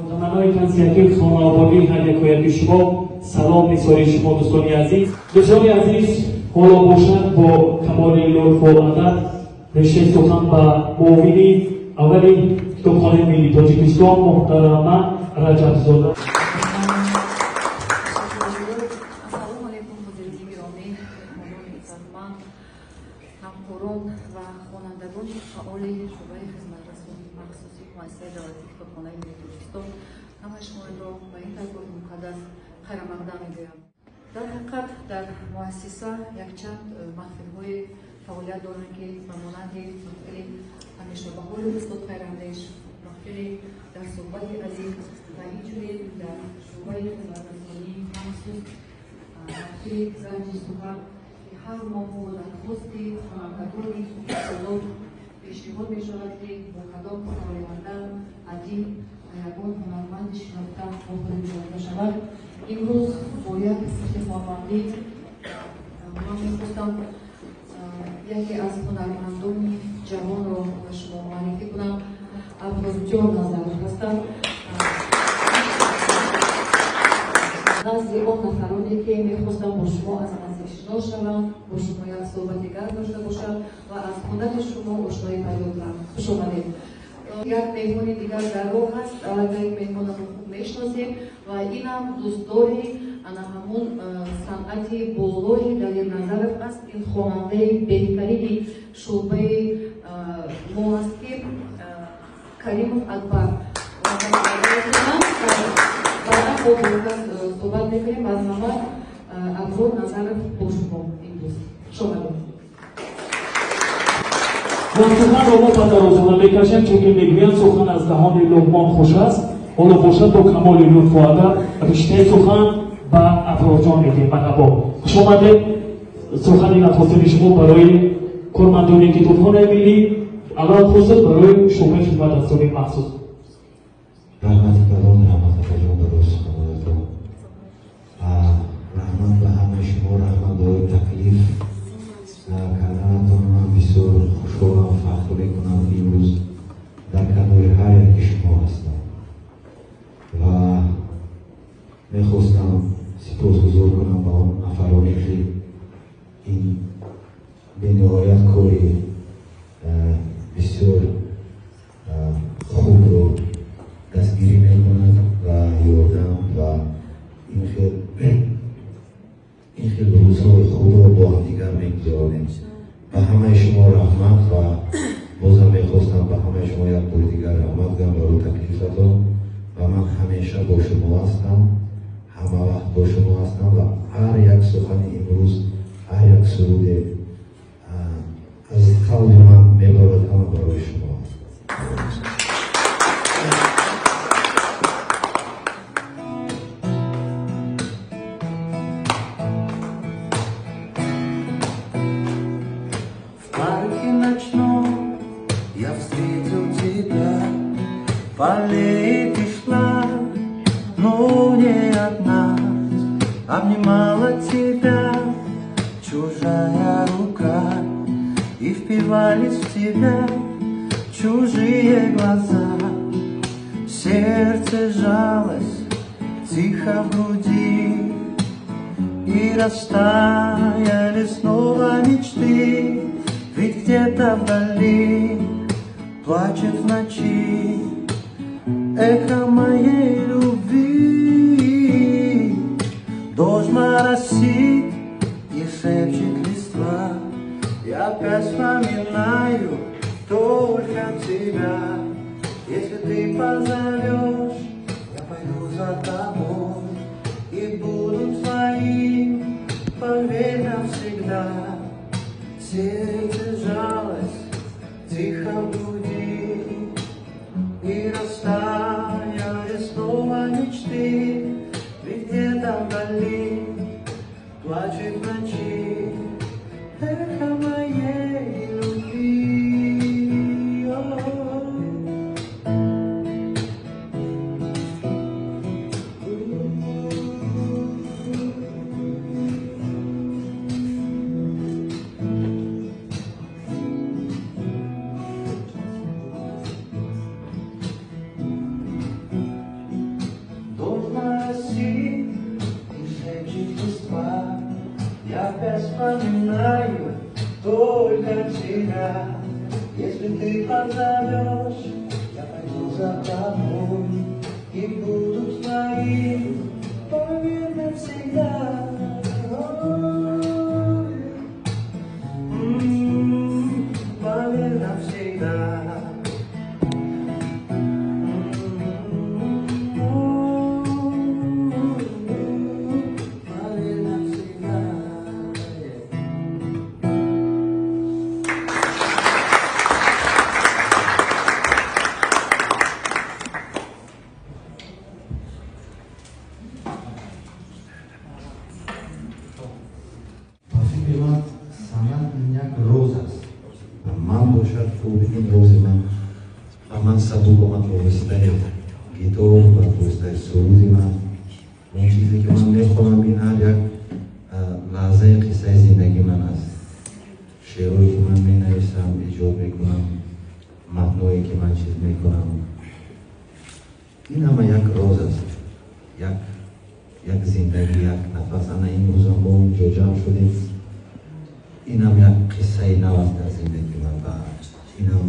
Таманнои тансиҳатии хонаободӣ ҳар якояки шумо, салом нисори шумо, дӯстони азиз. Дӯстони азиз, ҳоло бошад бо камоли лутфу адаб рештаи сухан ба муовини аввали китобхонаи миллии Тоҷикистон муҳтарама Раҷабзода. Ассалому алайкум, ҳозирини гиромӣ, меҳмонони иззатманд, ҳамкорон ва хонандагони фаъоли шӯъбаи хизматрасонии махсуси муассисаи давлатии китобхонаи миллии Тоҷикистон. Ҳамаи шуморо ба ин даргоҳи муқаддас хайрамақдам мегӯям. Дар ҳақиқат дар муассиса якчанд маҳфилҳои фаъолият доранд, ки ба монанди маҳфили ҳамешабаҳори устод Хайрандеш, маҳфили дар суҳбати азим ва инчунин дар шӯъбаи хизматрасонии махсус маҳфили ганҷи сухан, ки ҳар моҳ бо дархости хонандагони солон пешниҳод мешавад, ки бо кадом сароянда, адиб ва ягон ҳунарманди шинохта вохӯрӣ гузаронида шавад. Имрӯз бо як ифтихормандӣ ман мехостам яке аз ҳунармандони ҷавонро ба шумо муаррифӣ кунам. Аброрҷон Назаров ҳастанд. Назди он нафароне, ки мехостам бо шумо аз наздик шинос шавам, бо шумо як суҳбати гарм дошта бошам ва аз ҳунари шумо ошноӣ пайдо кунам. Хуш омадед. Як меҳмони дигар дар роҳ ҳаст, аллакай меҳмонамро хуб мешиносем ва инам дӯстдори ана ҳамун санъати болои Далер Назаров аст. Ин хонандаи беҳтарини шӯъбаи мо аст, ки Каримов Акбар. Баъдан бо кас суҳбат мекунем. Марҳамат, Аброр Назаров бо шумо имрӯз. Хуш омадед. Ва суханро мо ба дарозона мекашем, чунки мегӯянд сухан аз даҳони луқмон хуш аст. Ҳоло бошад бо камоли лутфу адаб риштаи сухан ба Аброрҷон медиҳем. Марҳабо, хуш омадед. Сухани нахустини шумо барои кормандони китобхонаи миллӣ, алалхусус барои шӯъбаи хизматрасонии махсус. Раҳмати калон, раҳмат акаҷон барои суханонатон. Раҳмат ба ҳамаи шумо, раҳмат барои таклиф карданатон. Ман бисёр хушҳолам, фахр мекунам, ки имрӯз дар канори ҳар яки шумо ҳастам ва мехостам сипосгузор кунам ба он нафароне, ки ин бениҳоят кори бисёр хубро дастгирӣ мекунад ва ёрдам ва ин хел рӯзҳои хубро бо ҳамдигар мегузаронем. Ба ҳамаи шумо раҳмат ва бозам мехостам ба ҳамаи шумо як бори дигар раҳмат гӯям барои таклифатон ва ман ҳамеша бо шумо ҳастам, ҳама вақт бо шумо ҳастам ва ҳар як сухани имрӯз, ҳар як суруде аз қалби ман мебарад, ҳама барои шумо аст. В парке ночном я встретил тебя, по аллее ты шла, но не одна, обнимала тебя чужая рука, и впивались в тебя чужие глаза. Сердце жалось тихо в груди, и растаяли снова мечты, ведь где-то вдали плачет в ночи эхо моей любви. Дождь моросит и шепчет листва, я опять вспоминаю только тебя. Если ты позовешь, я пойду за тобой и буду твоим, поверь навсегда. Сердце жалось тихо в груди, и растаяли снова мечты, ведь где-то вдали плачет в ночи эхо моей любви. вспоминаю только тебя. Если ты позовешь, я пойду за тобой и буду твоим, поверь навсегда. Поверь навсегда. Поверь навсегда. Ба фикри ман санъат як роз аст. Ман бошад, хуб, ин рози ман ба ман сабук омад бо воситаи гитор ва воситаи суруди ман. Он чизе ки ман мехонам, ин ҳар як лаҳзаи қиссаи зиндагии ман аст. Шеърое ки ман менависам, эҷод мекунам, матное ки ман чиз мекунам, ин ҳама як роз аст, як зиндагӣ, як нафас. Ана имрӯзам мо инҷо ҷамъ шудем, инам як қиссаи нав аст дар зиндагии ман ва инам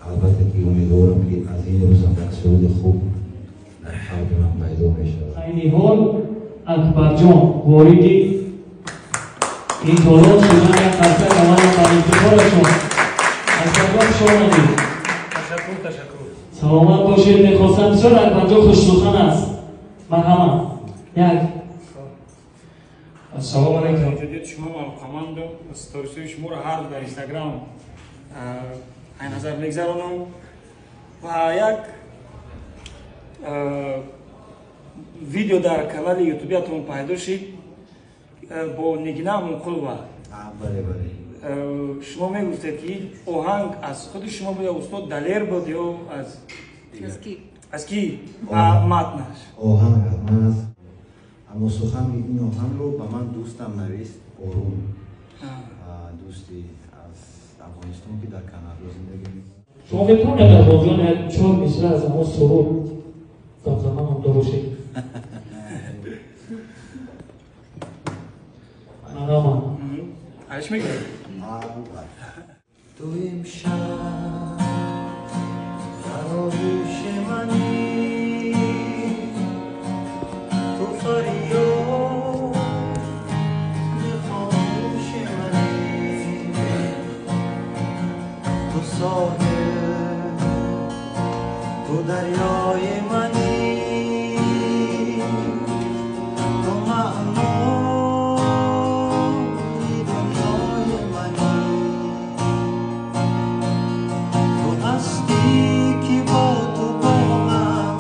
албатта ки умедворам ки аз ин рӯзам як суруди хуб дар қалби ман пайдо мешавад. Айни ҳол Акбарҷон вориди ин толор шудан, як қарсак аввалан бар ифтихорашон. Акбарҷон, хуш омадед. Ташаккур, ташаккур. Саломат бошед. Мехостам, бисёр Акбарҷон хушсухан аст. Марҳамат. Як Ассалому алайкум. Эҷодиёти шумо алоқамандам. Сторисҳои шуморо ҳар дар Инстаграм ай назар мегзаронам ва як видео дар канали ютубиятон пайдо шид бо Нигина Амонқулова. Бале, бале. Шумо мегуфтед, ки оҳанг аз худи шумо буд ё устод Далер буд ё аз ки матнаш? Оҳанг аз ман аст, аммо сухани ин оҳангро ба ман дӯстам навист, Орун, дӯсти аз Афғонистон, ки дар Канадо зиндагӣ мекунад. Шумо метавонед, Акбарҷон, як чор мисра аз ҳамон суруд замзама намуда бошед? Марҳамат. Алиш мегӯед? Ту имшаб дар оғӯши манӣ, ту фарёди хомӯши манӣ, ту соҳил, ту дарёи манӣ, ту маънои дунёи манӣ, ту ҳастӣ ки бо ту боғам,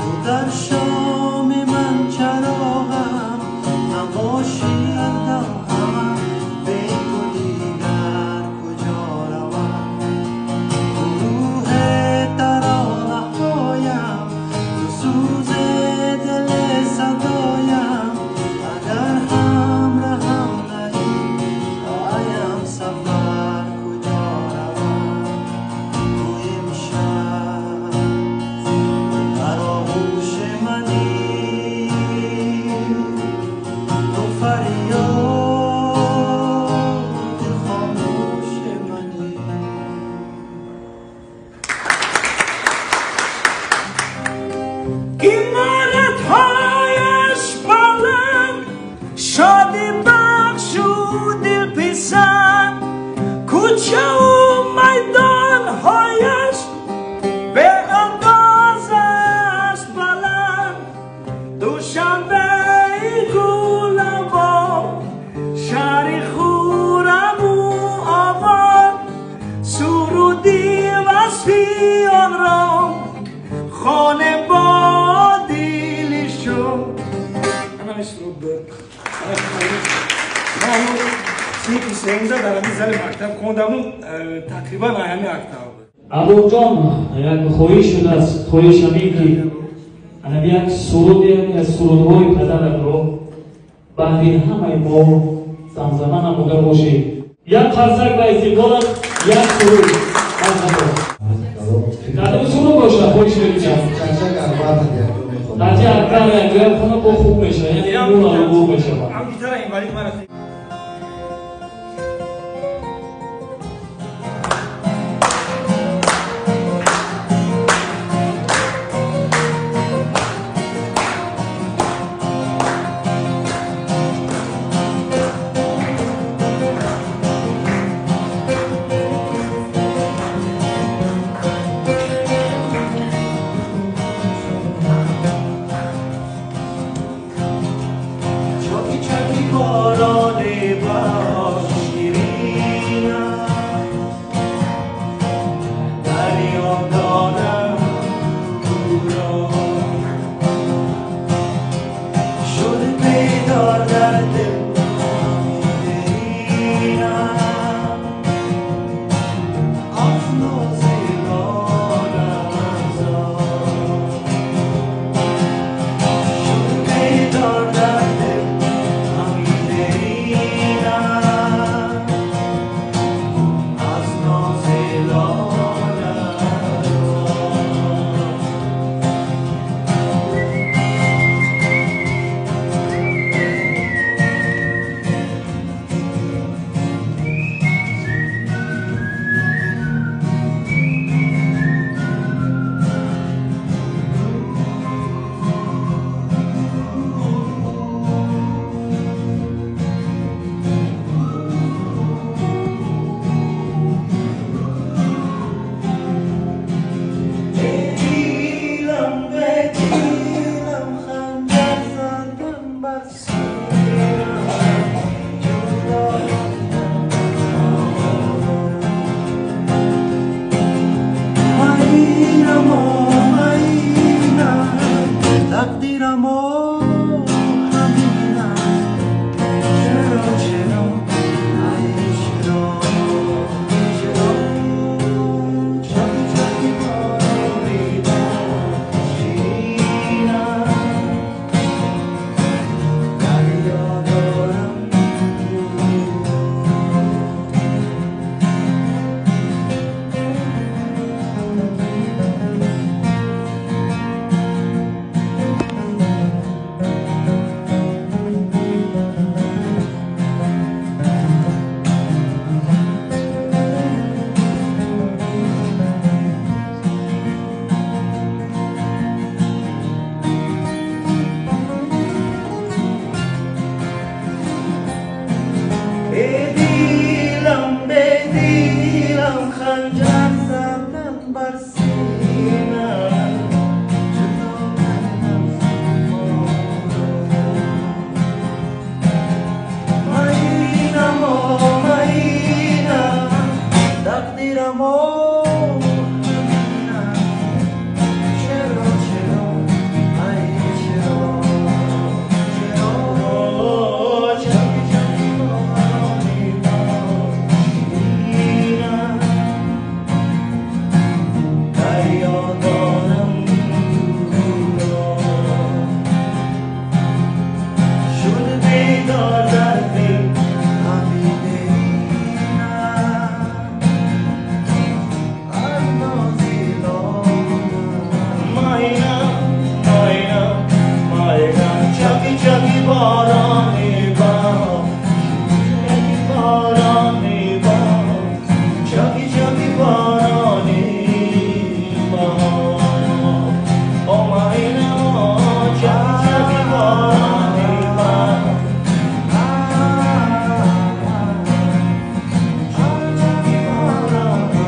ту дар шоми ман чароғам, набошӣ ҳардам ҳама, бе ту дигар куҷо равам? Ту рӯҳи таронаҳоям, ту сӯзи дили садоям, агар ҳамраҳам наӣ, оям сафар куҷо равам? Ту имшаб дар оғӯши манӣ, ту фарёди хомӯши манӣ. Иморатҳояш баланд, шоди бахшу дилписанд, кӯчаву майдонҳояш беандоз аст баланд. Душанбеи гулабоб, шаҳри хураму обод, суруди васфи онро хоне бо дили шуд. Ҳамин суруд буд. Ман синфи сеюмда дар ҳамин зали мактаб хондаму, тақрибан ҳамин октава буд. Абуҷон, як хоҳиш шудааст. Хоҳиш ҳамин ки анам як суруд, яке аз сурудҳои падаратро баъди ҳамаи мо замзама намуда бошед. Як қарсак ба истиқболат, як суруд. Марҳабо. Кадом суруд бошад, хоҳиш мекунам? Чакчак, албатта, якҷо мехонам. Таҷи Акбар якҷоя хона бо хуб мешавад, яъне нур албо мешавад. Ҳам гитара инвалид мара. بر سینه‌ام جدا ماینم ماینم تقدیرم همینم چرا چرا ای چرا چرا چاکی چاکی بارانی با شیرینم دریا دارم. بدیلم خنجر زدن بر سینه‌ام جدا کردم ماینم ماینم تقدیرم همینم چرا چرا ای چرا چرا چاکی چاکی بارانی با شیرینم دریا دارم تو را شد بیدار در دل غمی دلینم از نازی ماینم ماینم ماینم چاکی چاکی بارانی با چاکی بارانی با چاکی چاکی بارانی با او ماینم چاکی چاکی بارانی با چاکی چاکی بارانی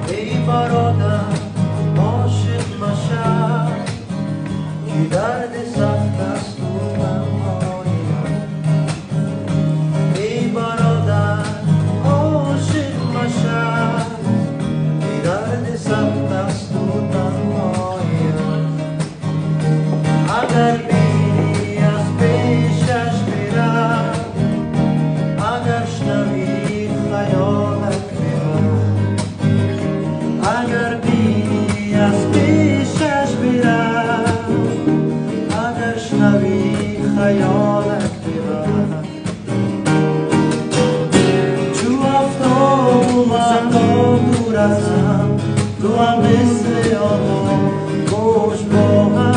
ای برادر عاشق مشو که درد سخت است و تنهاییم. ای برادر عاشق مشو که درد سخت است و تنهاییم. اگر بینی از پیشش برم، اگر شنوی خیالت ببر، اگر بینی از پیشش برم، اگر شنوی خیالت ببر. چو آفتاب و مهتاب دور از هم، تو هم مثل آقا خوش با هم.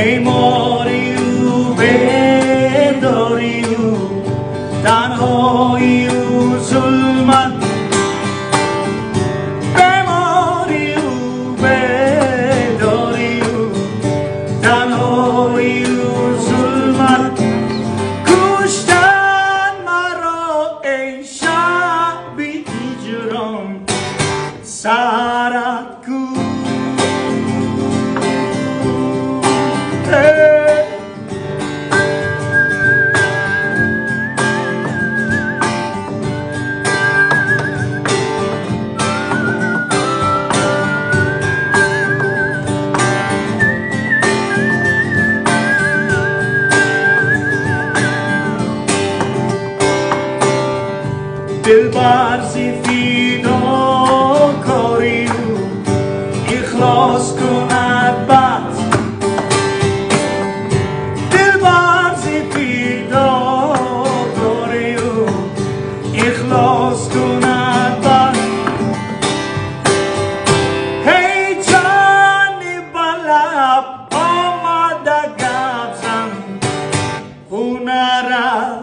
Беморию бедорию танҳоию зулмат, беморию бедорию танҳоию зулмат. Куштан маро эй шаби ҳиҷрон сарат ку. Дилбар зи фидокорию ихлос кунад бад, дилбар зи фидокорию ихлос кунад бад. Эй ҷони ба лаб омада гап зан, ҳунарат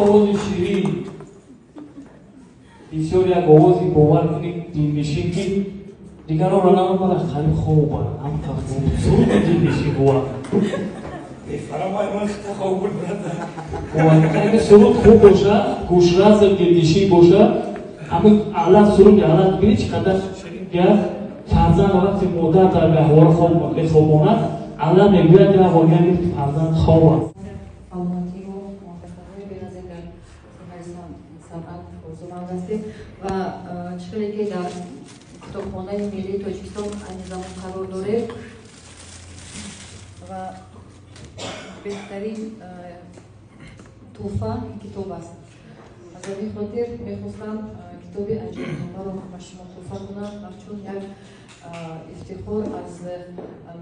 Овози ширин, бисёр як овози бовар кунед дилнишин, ки дигаронро намебарад, қариб хоб барад, ҳамқадр дилнишин бувад. Суруд хуб бошад, гӯшраз дилнишин бошад, ҳамин алат суруди алат бинед чӣ қадар ширин гап. Фарзанд вақти модар дар гаҳвора хоб мехобонад, алла мегӯяд як воқеа ки фарзанд хоб аст. Ва чӣ хеле ки дар китобхонаи миллии Тоҷикистон айни замон қарор доред ва беҳтарин тӯҳфа китоб аст. Аз ҳамин хотир мехостам китоби аҷоибномаро ба шумо тӯҳфа кунам, ҳамчун як ифтихор аз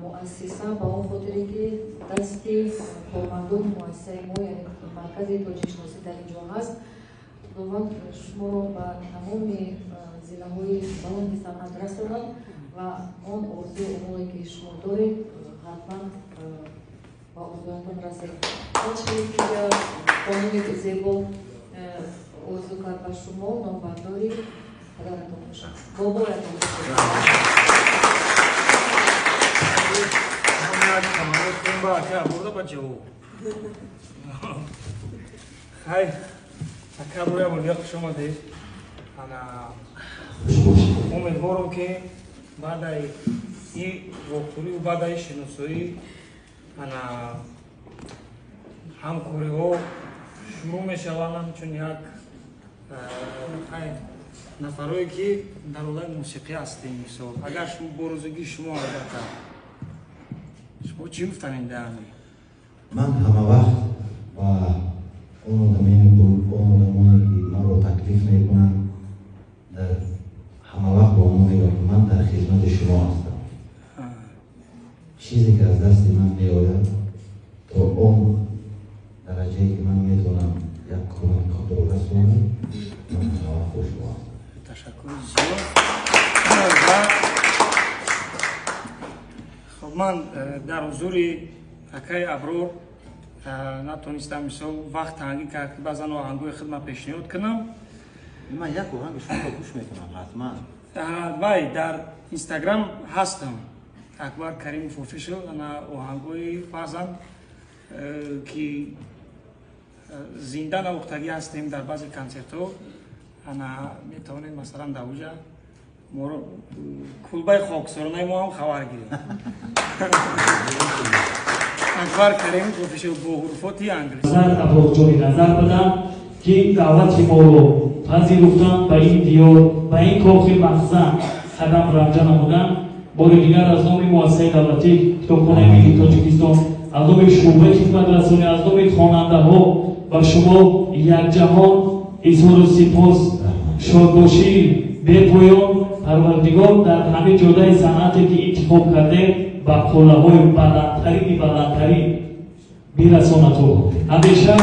муассиса, ба он хотире ки дасти кормандони муассисаи мо, яъне маркази тоҷикшиносӣ дар ин ҷо ҳаст. Худованд шуморо ба тамоми зинаҳои баланди санъат расонад ва он орзуи умоле ки шумо доред, ҳатман ба орзуятон расед. Он чизе ки қонуни зебо орзу кард ба шумо, номбардори падаратон бошад, бобоятон бошад. Хай, ака, рӯя бор, хуш омадед. Ана умедворам, ки баъдаи ин вохӯриву баъдаи шиносоӣ ана ҳамкориҳо шурӯъ мешаванд, ҳамчун як нафарое, ки дар олами мусиқӣ ҳастем. Мисол, агар шумо бо розигии шумо, албатта, шумо чӣ гуфтанед дар? Ман ҳама вақт ба он одамоне, ки маро таклиф мекунанд, дар ҳама вақт ба онҳо мегӯям, ки ман дар хизмати шумо ҳастам. Чизе ки аз дасти ман меояд, то он дараҷае ки ман метавонам як кӯмаки худро расонам, ман ҳама вақт бо шумо ҳастам. Ташаккури зиёд. Ва хоб, ман дар ҳузури акаи Аброр натонистам, мисол, вақт тангӣ кард, ки баъзан оҳангҳои худ ман пешниҳод кунам. Ман як оҳанги шуморо гӯш мекунам ҳатман. Вай дар Инстаграм ҳастам, Акбар Каримов Official. Ана оҳангҳои баъзан ки зинда навохтагӣ ҳастем дар баъзе консертҳо, ана метавонед, масалан, дар уҷа моро кулбаи хоксоронаи мо ҳам хабар гиред. Акбар Каримов Official бо ҳуруфоти англис. Назар Аброрҷони назар будам, ки даъвати моро пазируфтанд, ба ин диёр, ба ин кохи махзан қадам ранҷа намуданд. Бори дигар аз номи Муассисаи давлатии Китобхонаи миллии Тоҷикистон, аз номи шӯъбаи хизматрасонӣ, аз номи хонандаҳо ба шумо якҷаҳон изҳору сипос, шодбошии бепоён. Парвардигор дар ҳамин ҷодаи санъате, ки интихоб кардем, ба қуллаҳои баландтарини баландтарин бирасонату ҳамеша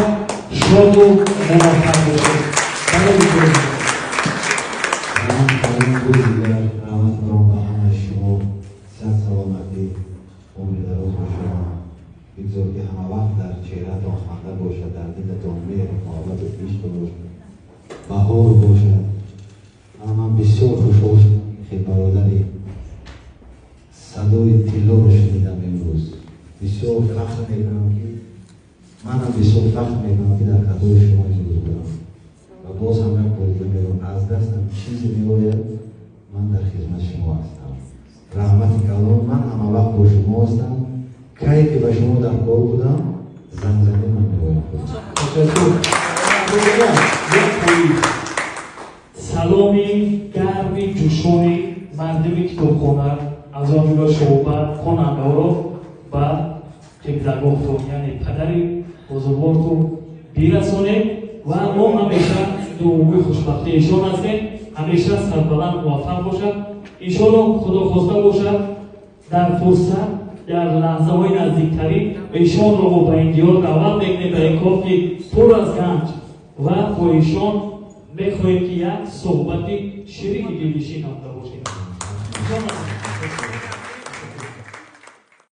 шоду муваффақ бошед. Барои Раҳмат ба ҳамаи шумо, сиҳат, саломатӣ, умри дароз ба шумо. Бигзор, ки ҳама вақт дар чеҳратон ханда бошад, дар дилатон меҳру муҳаббату ишқ бошад, баҳор бошад. Ман бисёр хушҳол шудам, ки бародари садои тиллоро шунидам имрӯз. Бисёр фахр мекунам, ки манам бисёр фахр мекунам, ки дар қатори шумо имрӯз будам. Ва боз ҳам як бори дига мегӯям, аз дастам чизе меояд, ман дар хизмати шумо ҳастам. Раҳмати калон. Ман ҳама вақт бо шумо ҳастам. Кае ки ба шумо дар кор будам, зангзанӣ, ман меоям. Ташаккур. Саломи гарми ҷӯшони мардуми китобхона, аз он ҷумла шӯъба, хонандаҳоро ба қиблагоҳтон, яъне падари бузургвортон бирасонед. Ва мо ҳамеша дуогӯи хушбахтии эшон ҳастем. Ҳамеша сарбаланд, муваффақ бошад. Иншоалло, Худо хоста бошад, дар фурсат, дар лаҳзаҳои наздиктарин эшонро мо ба ин диёр даъват мекунем, ба ин кохи пур аз ганҷ, ва бо эшон мехоҳем, ки як суҳбати ширини дилнишин намуда бошем.